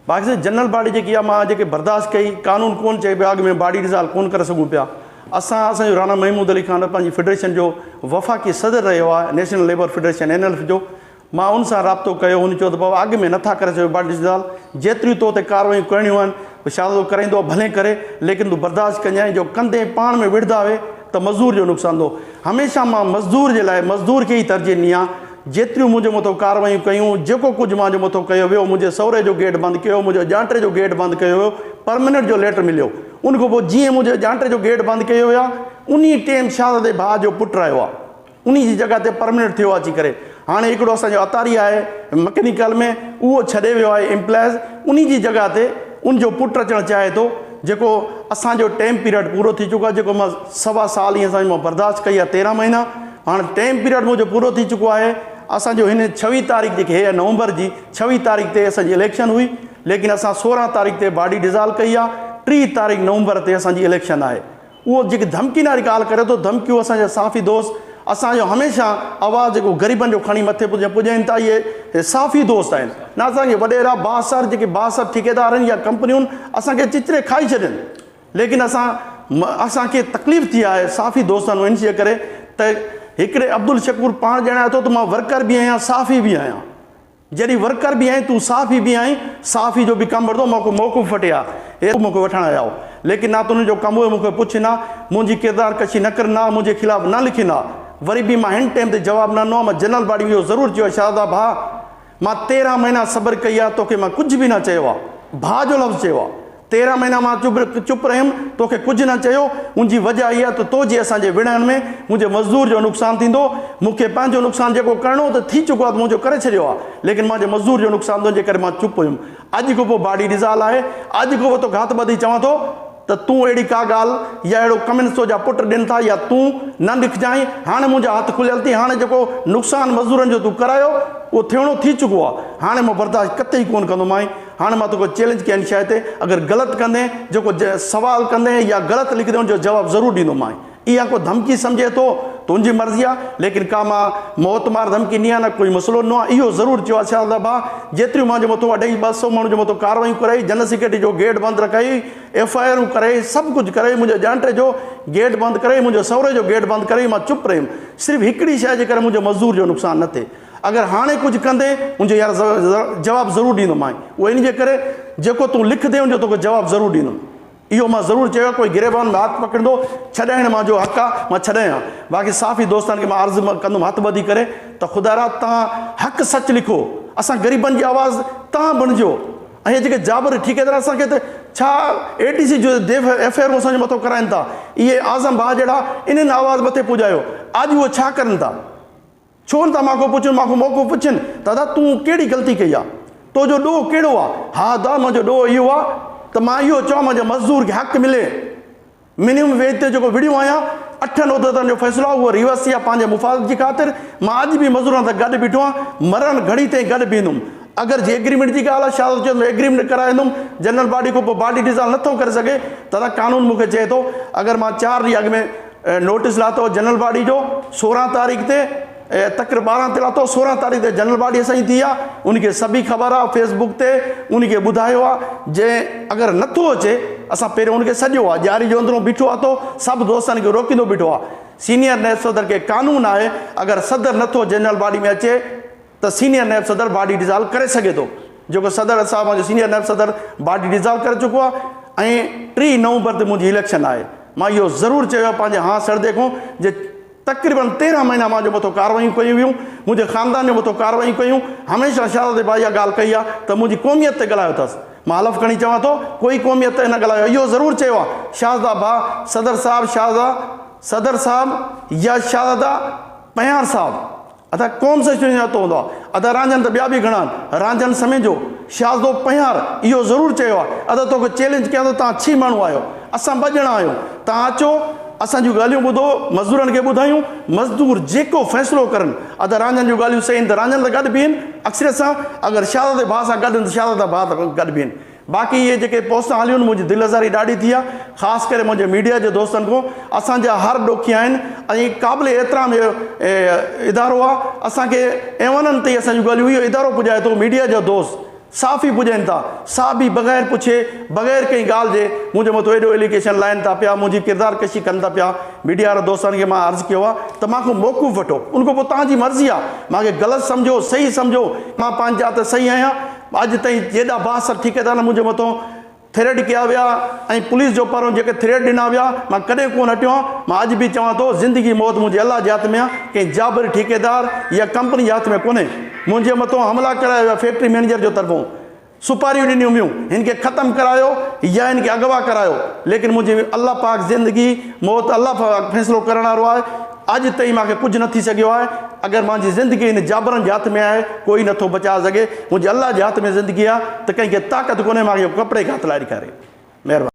باقي سائين general body جيڪي آ مان جيڪي برداشت ڪئي قانون ڪون چئي پيو اڳ ۾ باڊي ڊزالو ڪون ڪري سگهون پيا. اسان اسان جو رانا محمود علي خان پنهنجي فيڊريشن جو وفاقي صدر رهيو آ، national labour federation N L F جو. مان ان سان رابطو ڪيو، هن چيو ته بابا اڳ ۾ نٿا ڪري سگهون باڊي ڊزالو، جيتريون تو تي ڪاروايون ڪرڻيون آهن شاهزادو ڪرائيندو آ ڀلين ڪري، ليڪن تون برداشت ڪجانء، جو ڪندين پاڻ ۾ وڙهندا وي ته مزدور جو نقصان ٿيندو. هميشه مان مزدور جي لاء مزدور کي ئي ترجيح ڏني آ. جيتريون منهنجي مٿو ڪاروايون ڪيون، جيڪو ڪجهه مانجو مٿو ڪيو ويو، منهنجي سهري جو گيٽ بند ڪيو، منهنجو ڄانٽي جو گيٽ بند ڪيو ويو، پرمننٽ جو ليٽر مليو. ان کان پوء جيئن منهنجي ڄانٽي جو گيٽ بند ڪيو ويو آ، انهي ٽيم شاهزادي ڀاء جو پٽ آيو آ، انهي جي جڳهه تي پرمننٽ ٿيو آ اچي ڪري. هاڻي هڪڙو اسان جو عطاري آهي مڪينيڪل ۾، اهو ڇڏي ويو آهي ايمپلائز، انهي جي جڳهه تي ان جو پٽ اچڻ چاهي ٿو، جيڪو اسان جو ٽيم پيريڊ پورو ٿي چڪو آ، جيڪو مان سوا سال ئي اسان جي مان برداشت ڪئي آ 13 مهينا. هاڻ ٽائيم پيريڊ منهنجو پورو ٿي چڪو آهي. اسان جو هن ڇويهه تاريخ جيڪي هي نومبر جي ڇويهه تاريخ تي اسان جي اليڪشن هئي، ليڪن اسان 16 تاريخ تي باڊي ڊزالو ڪئي آ، 30 تاريخ نومبر تي اسان جي اليڪشن آهي. اهو جيڪي ڌمڪين واري ڳالهه ڪري ٿو، ڌمڪيون اسان جا صحافي دوست اسان جو هميشه آواز جيڪو غريبن جو کڻي مٿي پڄائين ٿا، اهي صحافي دوست آهن نه اسان کي وڏيرا بااثر جيڪي بااثر ٺيڪيدار آهن يا ڪمپنيون اسان کي چچري کائي ڇڏين. ليڪن اسان اسان کي تڪليف ٿي آهي صحافي دوستن ان جي ڪري ته هڪڙي عبدالشڪور پاڻ ڄاڻائي ٿو ته مان ورڪر به آهيان صحافي به آهيان، جڏهن ورڪر به آهين تون صحافي به آهين، صحافي جو به ڪم وٺندو مون کي موقف وٺي ها هي مون کي وٺڻ آيا هو، ليڪن نه ته انهن جو ڪم هو مون کي پڇن ها، منهنجي ڪردار ڪشي نه ڪرن ها، منهنجي خلاف نه لکن ها، وري به مان هن ٽيم تي جواب نه ڏنو ها، مان جنرل باڊي ۾ اهو ضرور چيو آهي شهزادا ڀاء مان 13 مهينا صبر ڪئي آ، توکي مان ڪجهه به نه چيو آ، ڀاء جو لفظ چيو آ، 13 مهينا مان چپ رهيم، توکي ڪجهه نه چيو، ان جي وجهه اها ته تو جي اسان جي وڙهڻ ۾ منهنجي مزدور جو نقصان ٿيندو، مون کي پنهنجو نقصان جيڪو ڪرڻو هو ته ٿي چڪو آ ته منهنجو ڪري ڇڏيو آ، ليڪن مانجي مزدور جو نقصان ٿيو ان جي ڪري مان چپ هيم. اڄ کان پوء باڊي ڊزال آهي، اڄ کان پوء توکي هٿ ٻڌي چوان ٿو ته تون اهڙي ڪا ڳالهه يا اهڙو ڪمينٽس تو جا پٽ ڏين ٿا يا تون نه لکجانء، هاڻي منهنجا هٿ کليل ٿي، هاڻي جيڪو نقصان مزدورن جو تون ڪرايو اهو ٿيڻو ٿي چڪو آ، هاڻي مان برداشت قطعي ڪونه ڪندومانء، هاڻي مان توکي چئلينج ڪيان شيء تي اگر غلط ڪندين جيڪو سوال ڪندين يا غلط لکندين ان جو جواب ضرور ڏيندومانء. اها ڪو ڌمڪي سمجهي ٿو ته ان جي مرضي آ، ليڪن ڪا مان موت مار ڌمڪي ڏني آ نه ڪوئي مسئلو ڏنو آ. اهو ضرور چيو آ شاهزاده ڀاء جيتريون مان جو مٿو اڍائي ٻه سئو ماڻهن جو مٿو ڪاروايون ڪرائي، جنرل سيڪريٽري جو گيٽ بند رکائي، ايف I آرون ڪرائي، سڀ ڪجهه ڪرائي، منهنجي ڄانٽي جو گيٽ بند ڪرائي، منهنجي سهري جو گيٽ بند ڪرائي، مان چپ رهيم صرف هڪڙي شيء جي ڪري منهنجي مزدور جو نقصان نه ٿئي. اگر هاڻي ڪجهه ڪندين ان جو يار جواب ضرور ڏيندومانء. اهو ان جي ڪري جيڪو تون لکندين ان جو توکي جواب ضرور ڏيندم. اهو مان ضرور چيو آهي ڪوئي گريبان ۾ هٿ پڪڙيندو ڇڏائڻ مان جو حق آهي مان ڇڏايان. باقي صحافي دوستن کي مان عرض ڪندم هٿ ٻڌي ڪري ته خدارا توهان حق سچ لکو، اسان غريبن جي آواز توهان بڻجو ۽ هي جيڪي جابر ٺيڪيدار اسان کي ته ڇا اي ٽي سي جو ايف I آرون اسان جي مٿو ڪرائن ٿا، اهي اعظم ڀاء جهڙا انهن آواز مٿي پڄايو، اڄ اهي ڇا ڪرن ٿا؟ ڇو نه ٿا مان کان پڇن، مان کان موقعو پڇن ته ادا تون ڪهڙي غلطي ڪئي آ؟ تو جو ڏوهه ڪهڙو آ؟ ها ادا منهنجو ڏوهه اهو آ ته مان اهو چوان منهنجي مزدور کي حق ملي. منيمم ويج تي جيڪو وڙهيو آهيان، اٺن عهديدارن جو فيصلو آ اهو ريورس ٿي آ پنهنجي مفاد جي خاطر. مان اڄ به مزدورن سان گڏ بيٺو آهيان، مرڻ گهڙي تائين گڏ بيهندم. اگر جي ايگريمينٽ جي ڳالهه آ، شاهه چيو ته ايگريمينٽ ڪرائيندم، جنرل باڊي کان پوء باڊي ڊزالو نٿو ڪري سگهي ته ادا قانون مون کي چئي ٿو اگر مان چار ڏينهن اڳ ۾ نوٽيس لاتو جنرل باڊي جو 16 تاريخ تي تقريب 12 تي لاتو 16 تاريخ تي جنرل باڊي اسان جي ٿي آ، ان کي سڀي خبر آ، فيس بڪ تي ان کي ٻڌايو آ، جي اگر نٿو اچي اسان پهريون ان کي سڏيو آ، ڄاري جو اندرون بيٺو آ تو سڀ دوستن کي روڪيندو بيٺو آ. سينيئر نائب صدر کي قانون آهي اگر صدر نٿو جنرل باڊي ۾ اچي ته سينيئر نائب صدر باڊي ڊزالو ڪري سگهي ٿو، جيڪو صدر صاحب منهنجو سينيئر نائب صدر باڊي ڊزالو ڪري چڪو آهي ۽ 30 نومبر تي منهنجي اليڪشن آهي. مان اهو ضرور چيو آهي پنهنجي هان سڙدي کان جي تقريبن 13 مهينا منهنجي مٿو ڪاروايون ڪيون ويون، منهنجي خاندان جي مٿو ڪاروايون ڪيون، هميشه شهزادي ڀائي اها ڳالهه ڪئي آهي ته منهنجي قوميت تي ڳالهايو اٿس، مان حلف کڻي چوان ٿو ڪوئي قوميت تي نه ڳالهايو، اهو ضرور چيو آهي شهزاده ڀاء صدر صاحب شهزاده صدر صاحب يا شهزاده پنهيار صاحب. ادا قوم سان سڃاتو هوندو آ. ادا رانجهن ته ٻيا به گهڻا آهن. رانجهن سميجو، شازدو پنهيار اهو ضرور چيو آ. ادا توکي چئلينج ڪيان ٿو توهان ڇهه ماڻهو آهيو. اسان ٻه ڄڻا آهيون. توهان اچو اسان جون ڳالهيون ٻڌو مزدورن کي ٻڌايون. مزدور جيڪو فيصلو ڪرن. ادا رانجهن جون ڳالهيون صحيح آهن ته رانجهن سان گڏ بيهن اڪثريت سان. اگر شازدي ڀاء سان گڏ آهن ته شازده ڀاء سان گڏ بيهن. باقي اهي جيڪي پوسٽان هليون آهن منهنجي دل آزاري ڏاڍي ٿي آهي خاص ڪري منهنجي ميڊيا جي دوستن کان اسان جا هر ڏوکي آهن ۽ قابل احترام اهو ادارو آهي اسان کي ايوانن تي اسان جون ڳالهيون اهو ادارو پڄائي ٿو ميڊيا جا دوست صحافي پڄين ٿا، سا به بغير پڇي، بغير ڪنهن ڳالهه جي منهنجي مٿو ايڏو ايليگيشن لائين ٿا پيا، منهنجي ڪردار ڪشي ڪن ٿا پيا. ميڊيا وارا دوستن کي مان عرض ڪيو آهي ته مان کان موقف وٺو، ان کان پوء توهان جي مرضي آهي، مان کي غلط سمجهو، صحيح سمجهو، مان پنهنجي جاء تي صحيح آهيان. اڄ تائين جيڏا بااثر ٺيڪيدار منهنجي مٿو ٿريٽ ڪيا ويا ۽ پوليس جو پارون جيڪي ٿريٽ ڏنا ويا مان ڪڏهن ڪونه هٽيو آهيان مان اڄ به چوان ٿو زندگي موت منهنجي الله جي هٿ ۾ آهي ڪنهن جابر ٺيڪيدار يا ڪمپني جي هٿ ۾ ڪونهي منهنجي مٿو حملا ڪرايا ويا فيڪٽري مئنيجر جو طرفون سپاريون ڏنيون ويون هن کي ختم ڪرايو يا هن کي اغوا ڪرايو ليڪن منهنجي الله پاڪ زندگي موت الله پاڪ فيصلو ڪرڻ وارو آهي اڄ تائين مان کي ڪجهه نه ٿي سگهيو آهي. اگر مانجي زندگي هن جابرن جي هٿ ۾ آهي، ڪوئي نه ٿو بچائي سگهي. منهنجي الله جي هٿ ۾ زندگي آهي ته ڪنهن کي طاقت ڪونهي مان کي ڪپڙي کي هٿ لائي ڏيکاري. مهرباني.